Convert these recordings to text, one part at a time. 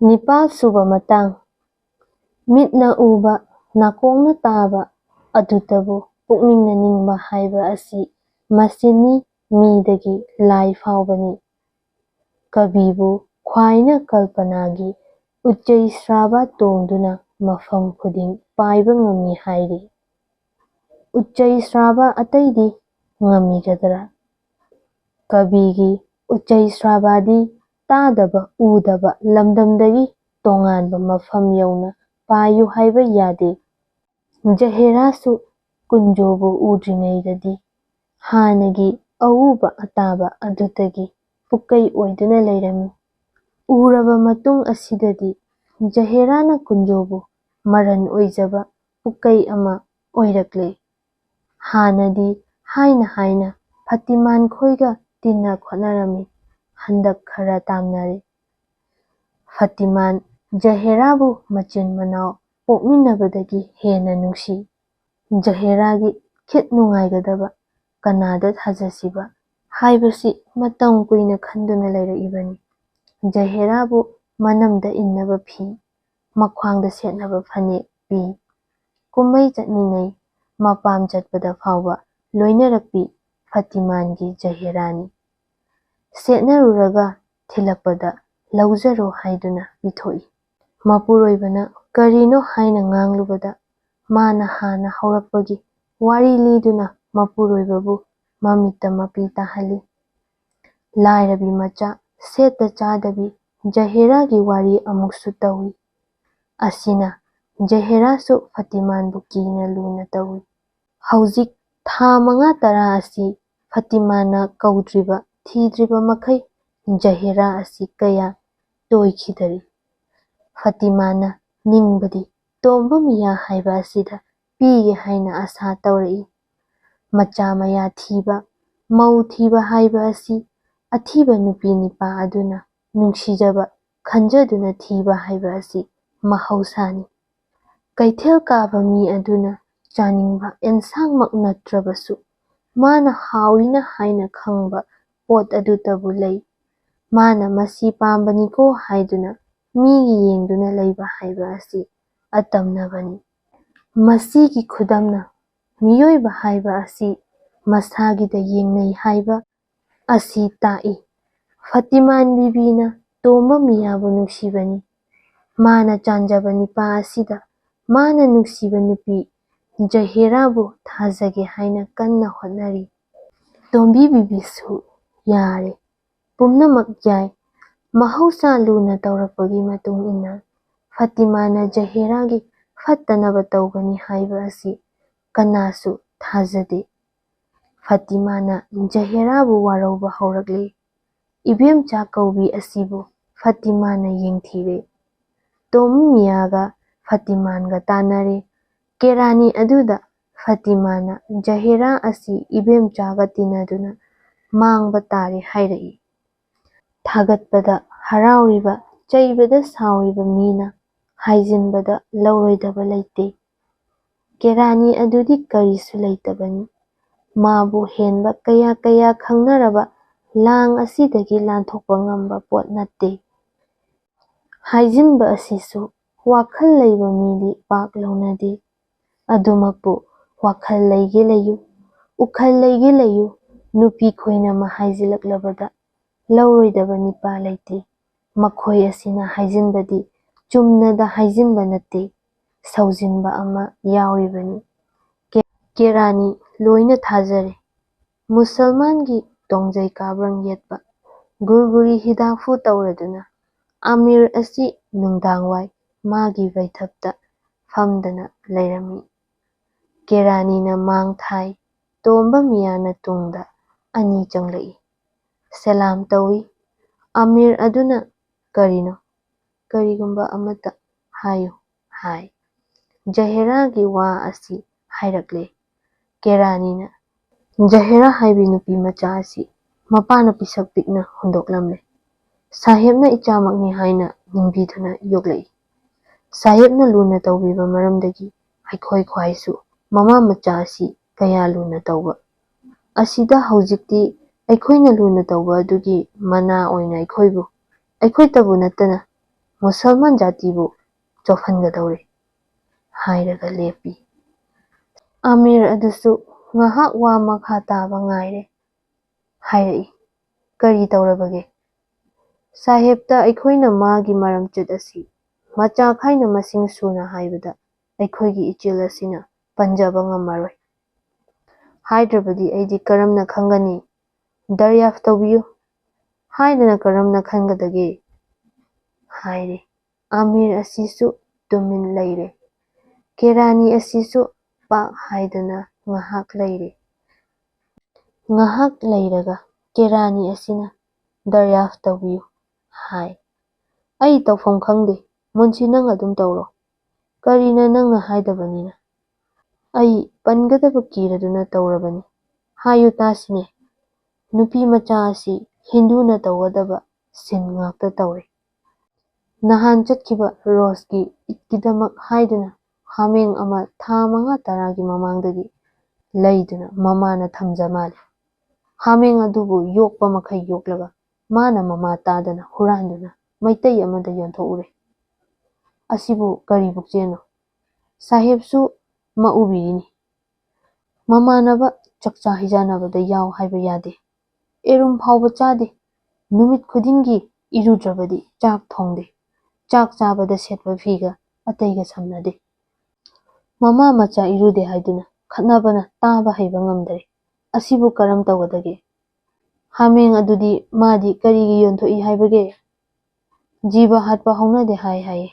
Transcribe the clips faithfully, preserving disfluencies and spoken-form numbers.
ꯅꯤꯄꯥꯜ ꯁꯨꯕ ꯃꯇꯥꯡ꯫ ꯃꯤꯠꯅ ꯎꯕ, ꯅꯥꯀꯣꯡꯅ ꯇꯥꯕ ꯑꯗꯨꯇꯕꯨ ꯄꯨꯛꯅꯤꯡꯅ ꯅꯤꯡꯕ ꯍꯥꯏꯕ ꯑꯁꯤ ꯃꯁꯤꯅꯤ ꯃꯤꯗꯒꯤ ꯂꯥꯏ ꯐꯥꯎꯕꯅꯤ꯫ ꯀꯕꯤꯕꯨ ꯈ꯭ꯋꯥꯏꯅ ꯀꯜꯄꯅꯥꯒꯤ ꯎꯆꯩ ꯁ꯭ꯔꯥꯕ ꯇꯣꯡꯗꯨꯅ ꯃꯐꯝ ꯈꯨꯗꯤꯡ ꯄꯥꯏꯕ ꯉꯝꯃꯤ ꯍꯥꯏꯔꯤ꯫ ꯎꯆꯩ ꯁ꯭ꯔꯥꯕ ꯑꯇꯩꯗꯤ ꯉꯝꯃꯤꯒꯗ꯭ꯔꯥ? ꯀꯕꯤꯒꯤ ꯎꯆꯩ ꯁ꯭ꯔꯥꯕꯗꯤ ꯇꯥꯗꯕ ꯎꯗꯕ ꯂꯝꯗꯝꯗꯒꯤ ꯇꯣꯉꯥꯟꯕ ꯃꯐꯝ ꯌꯧꯅ ꯄꯥꯏꯌꯨ ꯍꯥꯏꯕ ꯌꯥꯗꯦ꯫ ꯖꯍꯦꯔꯥꯁꯨ ꯀꯨꯟꯖꯣꯕꯨ ꯎꯗ꯭ꯔꯤꯉꯩꯗꯗꯤ ꯍꯥꯟꯅꯒꯤ ꯑꯎꯕ ꯑꯇꯥꯕ ꯑꯗꯨꯗꯒꯤ ꯄꯨꯀꯩ ꯑꯣꯏꯗꯨꯅ ꯂꯩꯔꯝꯃꯤ꯫ ꯎꯔꯕ ꯃꯇꯨꯡ ꯑꯁꯤꯗꯗꯤ ꯖꯍꯦꯔꯥꯅ ꯀꯨꯟꯖꯣꯕꯨ ꯃꯔꯟ ꯑꯣꯏꯖꯕ ꯄꯨꯀꯩ ꯑꯃ ꯑꯣꯏꯔꯛꯂꯦ꯫ ꯍꯥꯟꯅꯗꯤ ꯍꯥꯏꯅ ꯍꯥꯏꯅ ꯐꯇꯤꯃꯥꯟ ꯈꯣꯏꯒ ꯇꯤꯟꯅ ꯈꯣꯠꯅꯔꯝꯃꯤ꯫ ꯍꯟꯗꯛ ꯈꯔ ꯇꯥꯝꯅꯔꯦ꯫ ꯐꯇꯤꯃꯥꯟ ꯖꯍꯦꯔꯥꯕꯨ ꯃꯆꯤꯟ ꯃꯅꯥꯎ ꯄꯣꯛꯃꯤꯟꯅꯕꯗꯒꯤ ꯍꯦꯟꯅ ꯅꯨꯡꯁꯤ꯫ ꯖꯍꯦꯔꯥꯒꯤ ꯈꯤꯠ ꯅꯨꯡꯉꯥꯏꯒꯗꯕ ꯀꯅꯥꯗ ꯊꯥꯖꯁꯤꯕ ꯍꯥꯏꯕꯁꯤ ꯃꯇꯝ ꯀꯨꯏꯅ ꯈꯟꯗꯨꯅ ꯂꯩꯔꯛꯏꯕꯅꯤ꯫ ꯖꯍꯦꯔꯥꯕꯨ ꯃꯅꯝꯗ ꯏꯟꯅꯕ ꯐꯤ, ꯃꯈ꯭ꯋꯥꯡꯗ ꯁꯦꯠꯅꯕ ꯐꯅꯦꯛ ꯄꯤ꯫ ꯀꯨꯝꯃꯩ ꯆꯠꯃꯤꯟꯅꯩ꯫ ꯃꯄꯥꯝ ꯆꯠꯄꯗ ꯐꯥꯎꯕ ꯂꯣꯏꯅꯔꯛꯄꯤ ꯐꯇꯤꯃꯥꯟꯒꯤ ꯖꯍꯦꯔꯥꯅꯤ꯫ ꯁꯦꯠꯅꯔꯨꯔꯒ ꯊꯤꯜꯂꯛꯄꯗ ꯂꯧꯖꯔꯣ ꯍꯥꯏꯗꯨꯅ ꯄꯤꯊꯣꯛꯏ꯫ ꯃꯄꯨꯔꯣꯏꯕꯅ ꯀꯔꯤꯅꯣ ꯍꯥꯏꯅ ꯉꯥꯡꯂꯨꯕꯗ ꯃꯥꯅ ꯍꯥꯟꯅ ꯍꯧꯔꯛꯄꯒꯤ ꯋꯥꯔꯤ ꯂꯤꯗꯨꯅ ꯃꯄꯨꯔꯣꯏꯕꯕꯨ ꯃꯃꯤꯠꯇ ꯃꯄꯤ ꯇꯥꯍꯜꯂꯤ꯫ ꯂꯥꯏꯔꯕꯤ ꯃꯆꯥ ꯁꯦꯠꯇ ꯆꯥꯗꯕꯤ ꯖꯍꯦꯔꯥꯒꯤ ꯋꯥꯔꯤ ꯑꯃꯨꯛꯁꯨ ꯇꯧꯏ꯫ ꯑꯁꯤꯅ ꯖꯍꯦꯔꯥꯁꯨ ꯐꯇꯤꯃꯥꯟꯕꯨ ꯀꯤꯅ ꯂꯨꯅ ꯇꯧꯏ꯫ ꯍꯧꯖꯤꯛ ꯊꯥ ꯃꯉꯥ ꯇꯔꯥ ꯑꯁꯤ ꯐꯇꯤꯃꯥꯟꯅ ꯀꯧꯗ꯭ꯔꯤꯕ ꯊꯤꯗ꯭ꯔꯤꯕ ꯃꯈꯩ ꯖꯍꯦꯔꯥ ꯑꯁꯤ ꯀꯌꯥ ꯇꯣꯏꯈꯤꯗꯔꯤ꯫ ꯐꯇꯤꯃꯥꯟꯅ ꯅꯤꯡꯕꯗꯤ ꯇꯣꯝꯕ ꯃꯤꯌꯥ ꯍꯥꯏꯕ ꯑꯁꯤꯗ ꯄꯤꯒꯦ ꯍꯥꯏꯅ ꯑꯁꯥ ꯇꯧꯔꯛꯏ꯫ ꯃꯆꯥ ꯃꯌꯥ ꯊꯤꯕ, ꯃꯧ ꯊꯤꯕ ꯍꯥꯏꯕ ꯑꯁꯤ ꯑꯊꯤꯕ ꯅꯨꯄꯤ ꯅꯤꯄꯥ ꯑꯗꯨꯅ ꯅꯨꯡꯁꯤꯖꯕ ꯈꯟꯖꯗꯨꯅ ꯊꯤꯕ ꯍꯥꯏꯕ ꯑꯁꯤ ꯃꯍꯧꯁꯥꯅꯤ꯫ ꯀꯩꯊꯦꯜ ꯀꯥꯕ ꯃꯤ ꯑꯗꯨꯅ ꯆꯥꯅꯤꯡꯕ ꯑꯦꯟꯁꯥꯡꯃꯛ ꯅꯠꯇ꯭ꯔꯕꯁꯨ ꯃꯥꯅ ꯍꯥꯎꯏꯅ ꯍꯥꯏꯅ ꯈꯪꯕ ꯄꯣꯠ ꯑꯗꯨꯇꯕꯨ ꯂꯩ꯫ ꯃꯥꯅ ꯃꯁꯤ ꯄꯥꯝꯕꯅꯤꯀꯣ ꯍꯥꯏꯗꯨꯅ ꯃꯤꯒꯤ ꯌꯦꯡꯗꯨꯅ ꯂꯩꯕ ꯍꯥꯏꯕ ꯑꯁꯤ ꯑꯇꯝꯅꯕꯅꯤ꯫ ꯃꯁꯤꯒꯤ ꯈꯨꯗꯝꯅ ꯃꯤꯑꯣꯏꯕ ꯍꯥꯏꯕ ꯑꯁꯤ ꯃꯁꯥꯒꯤꯗ ꯌꯦꯡꯅꯩ ꯍꯥꯏꯕ ꯑꯁꯤ ꯇꯥꯛꯏ꯫ ꯐꯇꯤꯃꯥꯟ ꯕꯤꯕꯤꯅ ꯇꯣꯝꯕ ꯃꯤꯌꯥꯕꯨ ꯅꯨꯡꯁꯤꯕꯅꯤ꯫ ꯃꯥꯅ ꯆꯥꯟꯖꯕ ꯅꯤꯄꯥ ꯑꯁꯤꯗ ꯃꯥꯅ ꯅꯨꯡꯁꯤꯕ ꯅꯨꯄꯤ ꯖꯍꯦꯔꯥꯕꯨ ꯊꯥꯖꯒꯦ ꯍꯥꯏꯅ ꯀꯟꯅ ꯍꯣꯠꯅꯔꯤ꯫ ꯇꯣꯝꯕꯤ ꯕꯤꯕꯤꯁꯨ ꯌꯥꯔꯦ꯫ ꯄꯨꯝꯅꯃꯛ ꯌꯥꯏ꯫ ꯃꯍꯧꯁꯥ ꯂꯨꯅ ꯇꯧꯔꯛꯄꯒꯤ ꯃꯇꯨꯡ ꯏꯟꯅ ꯐꯇꯤꯃꯥꯅ ꯖꯍꯦꯔꯥꯒꯤ ꯐꯠꯇꯅꯕ ꯇꯧꯒꯅꯤ ꯍꯥꯏꯕ ꯑꯁꯤ ꯀꯅꯥꯁꯨ ꯊꯥꯖꯗꯦ꯫ ꯐꯇꯤꯃꯥꯅ ꯖꯍꯦꯔꯥꯕꯨ ꯋꯥꯔꯧꯕ ꯍꯧꯔꯛꯂꯦ꯫ ꯏꯕꯦꯝꯆꯥ ꯀꯧꯕꯤ ꯑꯁꯤꯕꯨ ꯐꯇꯤꯃꯥꯅ ꯌꯦꯡꯊꯤꯔꯦ꯫ ꯇꯣꯝ ꯃꯤꯌꯥꯒ ꯐꯇꯤꯃꯥꯟꯒ ꯇꯥꯟꯅꯔꯦ꯫ ꯀꯦꯔꯥꯅꯤ ꯑꯗꯨꯗ ꯐꯇꯤꯃꯥꯅ ꯖꯍꯦꯔꯥ ꯑꯁꯤ ꯏꯕꯦꯝꯆꯥꯒ ꯇꯤꯟꯅꯗꯨꯅ ꯃꯥꯡꯕ ꯇꯥꯔꯦ ꯍꯥꯏꯔꯛꯏ꯫ ꯊꯥꯒꯠꯄꯗ ꯍꯔꯥꯎꯔꯤꯕ, ꯆꯩꯕꯗ ꯁꯥꯎꯔꯤꯕ ꯃꯤꯅ ꯍꯥꯏꯖꯤꯟꯕꯗ ꯂꯧꯔꯣꯏꯗꯕ ꯂꯩꯇꯦ꯫ ꯀꯦꯔꯥꯅꯤ ꯑꯗꯨꯗꯤ ꯀꯔꯤꯁꯨ ꯂꯩꯇꯕꯅꯤ꯫ ꯃꯥꯕꯨ ꯍꯦꯟꯕ ꯀꯌꯥ ꯀꯌꯥ ꯈꯪꯅꯔꯕ ꯂꯥꯡ ꯑꯁꯤꯗꯒꯤ ꯂꯥꯟꯊꯣꯛꯄ ꯉꯝꯕ ꯄꯣꯠ ꯅꯠꯇꯦ꯫ ꯍꯥꯏꯖꯤꯟꯕ ꯑꯁꯤꯁꯨ ꯋꯥꯈꯜ ꯂꯩꯕ ꯃꯤꯗꯤ ꯄꯥꯛ ꯂꯧꯅꯗꯦ꯫ ꯑꯗꯨꯃꯛꯄꯨ ꯋꯥꯈꯜ ꯂꯩꯒꯦ ꯂꯩꯌꯨ, ꯎꯈꯜ ꯂꯩꯒꯦ ꯂꯩꯌꯨ, ꯅꯨꯄꯤ ꯈꯣꯏꯅꯃ ꯍꯥꯏꯖꯤꯜꯂꯛꯂꯕꯗ ꯂꯧꯔꯣꯏꯗꯕ ꯅꯤꯄꯥ ꯂꯩꯇꯦ꯫ ꯃꯈꯣꯏ ꯑꯁꯤꯅ ꯍꯥꯏꯖꯤꯟꯕꯗꯤ ꯆꯨꯝꯅꯗ ꯍꯥꯏꯖꯤꯟꯕ ꯅꯠꯇꯦ, ꯁꯧꯖꯤꯟꯕ ꯑꯃ ꯌꯥꯎꯔꯤꯕꯅꯤ꯫ ꯀꯦ-, ꯀꯦꯔꯥꯅꯤ ꯂꯣꯏꯅ ꯊꯥꯖꯔꯦ꯫ ꯃꯨꯁꯜꯃꯥꯟꯒꯤ ꯇꯣꯡꯖꯩ ꯀꯥꯕ꯭ꯔꯪ ꯌꯦꯠꯄ ꯒꯨꯔꯒꯨꯔꯤ ꯍꯤꯗꯥꯛꯐꯨ ꯇꯧꯔꯗꯨꯅ ꯑꯃꯤꯔ ꯑꯁꯤ ꯅꯨꯡꯗꯥꯡꯋꯥꯏ ꯃꯥꯒꯤ ꯕꯩꯊꯛꯇ ꯐꯝꯗꯅ ꯂꯩꯔꯝꯃꯤ꯫ ꯀꯦꯔꯥꯅꯤꯅ ꯃꯥꯡ ꯊꯥꯏ, ꯇꯣꯝꯕ ꯃꯤꯌꯥꯅ ꯇꯨꯡꯗ ꯑꯅꯤ ꯆꯪꯂꯛꯏ꯫ ꯁꯂꯥꯝ ꯇꯧꯏ꯫ ꯑꯃꯤꯔ ꯑꯗꯨꯅ "ꯀꯔꯤꯅꯣ? ꯀꯔꯤꯒꯨꯝꯕ ꯑꯃꯠꯇ ꯍꯥꯏꯌꯨ" ꯍꯥꯏ꯫ ꯖꯍꯦꯔꯥꯒꯤ ꯋꯥ ꯑꯁꯤ ꯍꯥꯏꯔꯛꯂꯦ꯫ ꯀꯦꯔꯥꯅꯤꯅ ꯖꯍꯦꯔꯥ ꯍꯥꯏꯕꯤ ꯅꯨꯄꯤ ꯃꯆꯥ ꯑꯁꯤ ꯃꯄꯥꯅ ꯄꯤꯁꯛ ꯄꯤꯛꯅ ꯍꯨꯟꯗꯣꯛꯂꯝꯂꯦ꯫ ꯁꯥꯍꯦꯕꯅ ꯏꯆꯥꯃꯛꯅꯤ ꯍꯥꯏꯅ ꯅꯤꯡꯕꯤꯗꯨꯅ ꯌꯣꯛꯂꯛꯏ꯫ ꯁꯥꯍꯦꯕꯅ ꯂꯨꯅ ꯇꯧꯕꯤꯕ ꯃꯔꯝꯗꯒꯤ ꯑꯩꯈꯣꯏ ꯈ꯭ꯋꯥꯏꯁꯨ ꯃꯃꯥ ꯃꯆꯥ ꯑꯁꯤ ꯀꯌꯥ ꯂꯨꯅ ꯇꯧꯕ ꯑꯁꯤꯗ ꯍꯧꯖꯤꯛꯇꯤ ꯑꯩꯈꯣꯏꯅ ꯂꯨꯅ ꯇꯧꯕ ꯑꯗꯨꯒꯤ ꯃꯅꯥ ꯑꯣꯏꯅ ꯑꯩꯈꯣꯏꯕꯨ, ꯑꯩꯈꯣꯏꯇꯕꯨ ꯅꯠꯇꯅ ꯃꯨꯁꯜꯃꯥꯟ ꯖꯥꯇꯤꯕꯨ ꯆꯣꯞꯍꯟꯒꯗꯧꯔꯦ" ꯍꯥꯏꯔꯒ ꯂꯦꯞꯄꯤ꯫ ꯑꯃꯤꯔ ꯑꯗꯨꯁꯨ ꯉꯥꯏꯍꯥꯛ ꯋꯥ ꯃꯈꯥ ꯇꯥꯕ ꯉꯥꯏꯔꯦ꯫ ꯍꯥꯏꯔꯛꯏ, "ꯀꯔꯤ ꯇꯧꯔꯕꯒꯦ? ꯁꯥꯍꯦꯕꯇ ꯑꯩꯈꯣꯏꯅ ꯃꯥꯒꯤ ꯃꯔꯝꯆꯠ ꯑꯁꯤ ꯃꯆꯥ ꯈꯥꯏꯅ ꯃꯁꯤꯡ ꯁꯨꯅ ꯍꯥꯏꯕꯗ ꯑꯩꯈꯣꯏꯒꯤ ꯏꯆꯦꯜ ꯑꯁꯤꯅ ꯄꯟꯖꯕ ꯉꯝꯃꯔꯣꯏ꯫ ꯍꯥꯏꯗ꯭ꯔꯕꯗꯤ ꯑꯩꯗꯤ ꯀꯔꯝꯅ ꯈꯪꯒꯅꯤ? ꯗꯔꯌꯥꯐ ꯇꯧꯕꯤꯌꯨ" ꯍꯥꯏꯗꯅ ꯀꯔꯝꯅ ꯈꯟꯒꯗꯒꯦ? ꯍꯥꯏꯔꯦ꯫ ꯑꯃꯤꯔ ꯑꯁꯤꯁꯨ ꯇꯨꯃꯤꯟ ꯂꯩꯔꯦ꯫ ꯀꯦꯔꯥꯅꯤ ꯑꯁꯤꯁꯨ ꯄꯥꯛ ꯍꯥꯏꯗꯅ ꯉꯥꯏꯍꯥꯛ ꯂꯩꯔꯦ꯫ ꯉꯥꯏꯍꯥꯛ ꯂꯩꯔꯒ ꯀꯦꯔꯥꯅꯤ ꯑꯁꯤꯅ "ꯗꯔꯌꯥꯐ ꯇꯧꯕꯤꯌꯨ" ꯍꯥꯏ꯫ "ꯑꯩ ꯇꯧꯐꯝ ꯈꯪꯗꯦ, ꯃꯨꯟꯁꯤ, ꯅꯪ ꯑꯗꯨꯝ ꯇꯧꯔꯣ꯫ ꯀꯔꯤꯅ ꯅꯪꯅ ꯍꯥꯏꯗꯕꯅꯤꯅ?" "ꯑꯩ ꯄꯟꯒꯗꯕ ꯀꯤꯔꯗꯨꯅ ꯇꯧꯔꯕꯅꯤ꯫ ꯍꯥꯏꯌꯨ ꯇꯥꯁꯤꯅꯦ, ꯅꯨꯄꯤ ꯃꯆꯥ ꯑꯁꯤ ꯍꯤꯟꯗꯨꯅ ꯇꯧꯒꯗꯕ ꯁꯤꯟ ꯉꯥꯛꯇ ꯇꯧꯔꯦ꯫ ꯅꯍꯥꯟ ꯆꯠꯈꯤꯕ ꯔꯣꯁꯀꯤ ꯏꯗꯀꯤꯗꯃꯛ ꯍꯥꯏꯗꯨꯅ ꯍꯥꯃꯦꯡ ꯑꯃ ꯊꯥ ꯃꯉꯥ ꯇꯔꯥꯒꯤ ꯃꯃꯥꯡꯗꯒꯤ ꯂꯩꯗꯨꯅ ꯃꯃꯥꯅ ꯊꯝꯖ ꯃꯥꯜꯂꯦ꯫ ꯍꯥꯃꯦꯡ ꯑꯗꯨꯕꯨ ꯌꯣꯛꯄ ꯃꯈꯩ ꯌꯣꯛꯂꯒ ꯃꯥꯅ ꯃꯃꯥ ꯇꯥꯗꯅ ꯍꯨꯔꯥꯟꯗꯨꯅ ꯃꯩꯇꯩ ꯑꯃꯗ ꯌꯣꯟꯊꯣꯛꯎꯔꯦ꯫ ꯑꯁꯤꯕꯨ ꯀꯔꯤ ꯄꯨꯛꯆꯦꯜꯅꯣ? ꯁꯥꯍꯦꯕꯁꯨ ꯃꯥ ꯎꯕꯤꯔꯤꯅꯤ꯫ ꯃꯃꯥꯟꯅꯕ ꯆꯥꯛꯆꯥ ꯍꯩꯖꯥꯟꯅꯕꯗ ꯌꯥꯎ ꯍꯥꯏꯕ ꯌꯥꯗꯦ꯫ ꯑꯦꯔꯨꯝ ꯐꯥꯎꯕ ꯆꯥꯗꯦ꯫ ꯅꯨꯃꯤꯠ ꯈꯨꯗꯤꯡꯒꯤ ꯏꯔꯨꯗ꯭ꯔꯕꯗꯤ ꯆꯥꯛ ꯊꯣꯡꯗꯦ꯫ ꯆꯥꯛ ꯆꯥꯕꯗ ꯁꯦꯠꯄ ꯐꯤꯒ ꯑꯇꯩꯒ ꯁꯝꯅꯗꯦ꯫ ꯃꯃꯥ ꯃꯆꯥ ꯏꯔꯨꯗꯦ ꯍꯥꯏꯗꯨꯅ ꯈꯠꯅꯕꯅ ꯇꯥꯕ ꯍꯩꯕ ꯉꯝꯗꯔꯦ꯫ ꯑꯁꯤꯕꯨ ꯀꯔꯝ ꯇꯧꯒꯗꯒꯦ? ꯍꯥꯃꯦꯡ ꯑꯗꯨꯗꯤ ꯃꯥꯗꯤ ꯀꯔꯤꯒꯤ ꯌꯣꯟꯊꯣꯛꯏ ꯍꯥꯏꯕꯒꯦ? ꯖꯤꯕ ꯍꯥꯠꯄ ꯍꯧꯅꯗꯦ ꯍꯥꯏ ꯍꯥꯏꯌꯦ꯫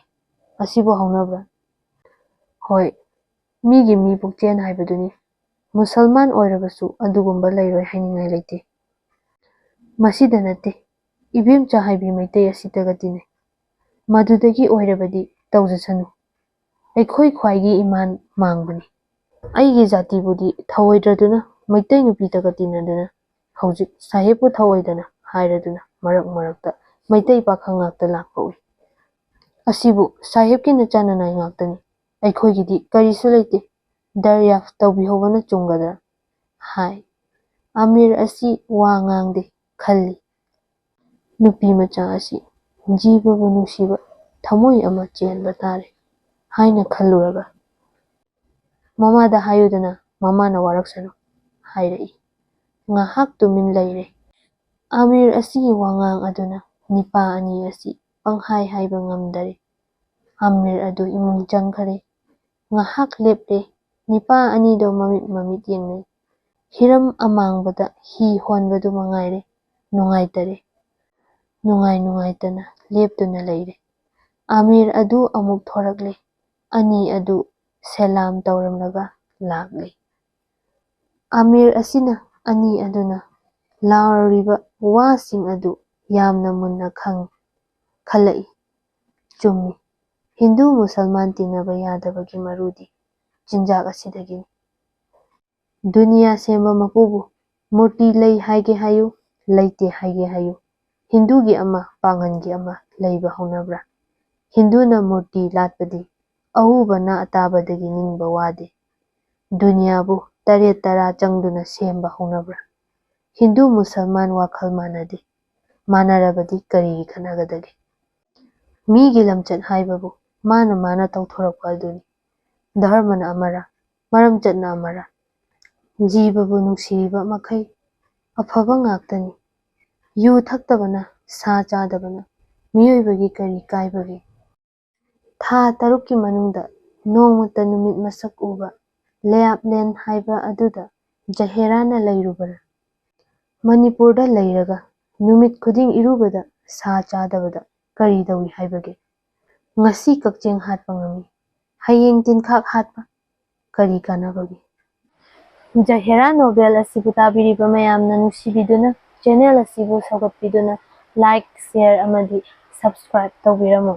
ꯑꯁꯤꯕꯨ ꯍꯧꯅꯕ꯭ꯔꯥ? ꯍꯣꯏ, ꯃꯤꯒꯤ ꯃꯤ ꯄꯨꯛꯆꯦꯜ ꯍꯥꯏꯕꯗꯨꯅꯤ꯫ ꯃꯨꯁꯜꯃꯥꯟ ꯑꯣꯏꯔꯕꯁꯨ ꯑꯗꯨꯒꯨꯝꯕ ꯂꯩꯔꯣꯏ ꯍꯥꯏꯅꯤꯡꯉꯥꯏ ꯂꯩꯇꯦ꯫ ꯃꯁꯤꯗ ꯅꯠꯇꯦ, ꯏꯕꯦꯝꯆꯥ ꯍꯥꯏꯕꯤ ꯃꯩꯇꯩ ꯑꯁꯤꯗꯒ ꯇꯤꯟꯅꯩ꯫ ꯃꯗꯨꯗꯒꯤ ꯑꯣꯏꯔꯕꯗꯤ ꯇꯧꯖꯁꯅꯨ꯫ ꯑꯩꯈꯣꯏ ꯈ꯭ꯋꯥꯏꯒꯤ ꯏꯃꯥꯟ ꯃꯥꯡꯕꯅꯤ꯫ ꯑꯩꯒꯤ ꯖꯥꯇꯤꯕꯨꯗꯤ ꯊꯧꯑꯣꯏꯗ꯭ꯔꯗꯨꯅ ꯃꯩꯇꯩ ꯅꯨꯄꯤꯗꯒ ꯇꯤꯟꯅꯗꯨꯅ ꯍꯧꯖꯤꯛ ꯁꯥꯍꯦꯕꯄꯨ ꯊꯧꯑꯣꯏꯗꯅ ꯍꯥꯏꯔꯗꯨꯅ ꯃꯔꯛ ꯃꯔꯛꯇ ꯃꯩꯇꯩ ꯄꯥꯈꯪ ꯉꯥꯛꯇ ꯂꯥꯛꯄ ꯎꯏ꯫ ꯑꯁꯤꯕꯨ ꯁꯥꯍꯦꯕꯀꯤ ꯅꯆꯥ ꯅꯅꯥꯏ ꯉꯥꯛꯇꯅꯤ꯫ ꯑꯩꯈꯣꯏꯒꯤꯗꯤ ꯀꯔꯤꯁꯨ ꯂꯩꯇꯦ꯫ ꯗꯔꯌꯥꯐ ꯇꯧꯕꯤꯍꯧꯕꯅ ꯆꯨꯝꯒꯗ꯭ꯔꯥ? ꯍꯥꯏ꯫ ꯑꯃꯤꯔ ꯑꯁꯤ ꯋꯥ ꯉꯥꯡꯗꯦ, ꯈꯜꯂꯤ꯫ ꯅꯨꯄꯤ ꯃꯆꯥ ꯑꯁꯤ ꯖꯤꯕꯕꯨ ꯅꯨꯡꯁꯤꯕ ꯊꯃꯣꯏ ꯑꯃ ꯆꯦꯟꯕ ꯇꯥꯔꯦ ꯍꯥꯏꯅ ꯈꯜꯂꯨꯔꯒ, "ꯃꯃꯥꯗ ꯍꯥꯏꯌꯨꯗꯅ, ꯃꯃꯥꯅ ꯋꯥꯔꯛꯁꯅꯨ" ꯍꯥꯏꯔꯛꯏ꯫ ꯉꯥꯏꯍꯥꯛ ꯇꯨꯃꯤꯟ ꯂꯩꯔꯦ꯫ ꯑꯃꯤꯔ ꯑꯁꯤꯒꯤ ꯋꯥꯉꯥꯡ ꯑꯗꯨꯅ ꯅꯤꯄꯥ ꯑꯅꯤ ꯑꯁꯤ ꯄꯪꯍꯥꯏ ꯍꯥꯏꯕ ꯉꯝꯗꯔꯦ꯫ ꯑꯃꯤꯔ ꯑꯗꯨ ꯏꯃꯨꯡ ꯆꯪꯈꯔꯦ꯫ ꯉꯥꯏꯍꯥꯛ ꯂꯦꯞꯂꯦ꯫ ꯅꯤꯄꯥ ꯑꯅꯤꯗꯣ ꯃꯃꯤꯠ ꯃꯃꯤꯠ ꯌꯦꯡꯅꯩ꯫ ꯍꯤꯔꯝ ꯑꯃꯥꯡꯕꯗ ꯍꯤ ꯍꯣꯟꯕꯗꯨ ꯃꯉꯥꯏꯔꯦ꯫ ꯅꯨꯡꯉꯥꯏꯇꯔꯦ꯫ ꯅꯨꯡꯉꯥꯏ ꯅꯨꯡꯉꯥꯏꯇꯅ ꯂꯦꯞꯇꯨꯅ ꯂꯩꯔꯦ꯫ ꯑꯃꯤꯔ ꯑꯗꯨ ꯑꯃꯨꯛ ꯊꯣꯔꯛꯂꯦ꯫ ꯑꯅꯤ ꯑꯗꯨ ꯁꯦꯂꯥꯝ ꯇꯧꯔꯝꯂꯒ ꯂꯥꯛꯂꯦ꯫ ꯑꯃꯤꯔ ꯑꯁꯤꯅ ꯑꯅꯤ ꯑꯗꯨꯅ ꯂꯥꯎꯔꯤꯕ ꯋꯥꯁꯤꯡ ꯑꯗꯨ ꯌꯥꯝꯅ ꯃꯨꯟꯅ ꯈꯪ-, ꯈꯜꯂꯛꯏ꯫ ꯆꯨꯝꯃꯤ, ꯍꯤꯟꯗꯨ ꯃꯨꯁꯜꯃꯥꯟ ꯇꯤꯟꯅꯕ ꯌꯥꯗꯕꯒꯤ ꯃꯔꯨꯗꯤ ꯆꯤꯟꯖꯥꯛ ꯑꯁꯤꯗꯒꯤꯅꯤ꯫ ꯗꯨꯅꯤꯌꯥ ꯁꯦꯝꯕ ꯃꯄꯨꯕꯨ ꯃꯨꯔꯇꯤ ꯂꯩ ꯍꯥꯏꯒꯦ ꯍꯥꯏꯌꯨ, ꯂꯩꯇꯦ ꯍꯥꯏꯒꯦ ꯍꯥꯏꯌꯨ, ꯍꯤꯟꯗꯨꯒꯤ ꯑꯃ, ꯄꯥꯉꯟꯒꯤ ꯑꯃ ꯂꯩꯕ ꯍꯧꯅꯕ꯭ꯔꯥ? ꯍꯤꯟꯗꯨꯅ ꯃꯨꯔꯇꯤ ꯂꯥꯠꯄꯗꯤ ꯑꯎꯕ ꯅꯥ ꯑꯇꯥꯕꯗꯒꯤ ꯅꯤꯡꯕ ꯋꯥꯗꯦ꯫ ꯗꯨꯅꯤꯌꯥꯕꯨ ꯇꯔꯦꯠ ꯇꯔꯥ ꯆꯪꯗꯨꯅ ꯁꯦꯝꯕ ꯍꯧꯅꯕ꯭ꯔꯥ? ꯍꯤꯟꯗꯨ ꯃꯨꯁꯜꯃꯥꯟ ꯋꯥꯈꯜ ꯃꯥꯟꯅꯗꯦ꯫ ꯃꯥꯟꯅꯔꯕꯗꯤ ꯀꯔꯤꯒꯤ ꯈꯠꯅꯒꯗꯒꯦ? ꯃꯤꯒꯤ ꯂꯝꯆꯠ ꯍꯥꯏꯕꯕꯨ ꯃꯥꯅ ꯃꯥꯅ ꯇꯧꯊꯣꯔꯛꯄ ꯑꯗꯨꯅꯤ꯫ ꯙꯔꯃꯅ ꯑꯃꯔ, ꯃꯔꯝꯆꯠꯅ ꯑꯃꯔ, ꯖꯤꯕꯕꯨ ꯅꯨꯡꯁꯤꯔꯤꯕ ꯃꯈꯩ ꯑꯐꯕ ꯉꯥꯛꯇꯅꯤ꯫ ꯌꯨ ꯊꯛꯇꯕꯅ, ꯁꯥ ꯆꯥꯗꯕꯅ ꯃꯤꯑꯣꯏꯕꯒꯤ ꯀꯔꯤ ꯀꯥꯏꯕꯒꯦ? ꯊꯥ ꯇꯔꯨꯛꯀꯤ ꯃꯅꯨꯡꯗ ꯅꯣꯡꯃꯇ ꯅꯨꯃꯤꯠ ꯃꯁꯛ ꯎꯕ ꯂꯦꯞꯂꯦꯟ ꯍꯥꯏꯕ ꯑꯗꯨꯗ ꯖꯍꯦꯔꯥꯅ ꯂꯩꯔꯨꯕꯔꯥ? ꯃꯅꯤꯄꯨꯔꯗ ꯂꯩꯔꯒ ꯅꯨꯃꯤꯠ ꯈꯨꯗꯤꯡ ꯏꯔꯨꯕꯗ ꯁꯥ ꯆꯥꯗꯕꯗ ꯀꯔꯤ ꯇꯧꯏ ꯍꯥꯏꯕꯒꯦ? ꯉꯁꯤ ꯀꯛꯆꯦꯡ ꯍꯥꯠꯄ ꯉꯝꯃꯤ, ꯍꯌꯦꯡ ꯇꯤꯟꯈꯥꯛ ꯍꯥꯠꯄ ꯀꯔꯤ ꯀꯥꯟꯅꯕꯒꯦ? ꯖꯍꯦꯔꯥ ꯅꯣꯕꯦꯜ ꯑꯁꯤꯕꯨ ꯇꯥꯕꯤꯔꯤꯕ ꯃꯌꯥꯝꯅ ꯅꯨꯡꯁꯤꯕꯤꯗꯨꯅ ꯆꯦꯅꯦꯜ ꯑꯁꯤꯕꯨ ꯁꯧꯒꯠꯄꯤꯗꯨꯅ like, share ꯑꯃꯗꯤ subscribe ꯇꯧꯕꯤꯔꯝꯃꯨ꯫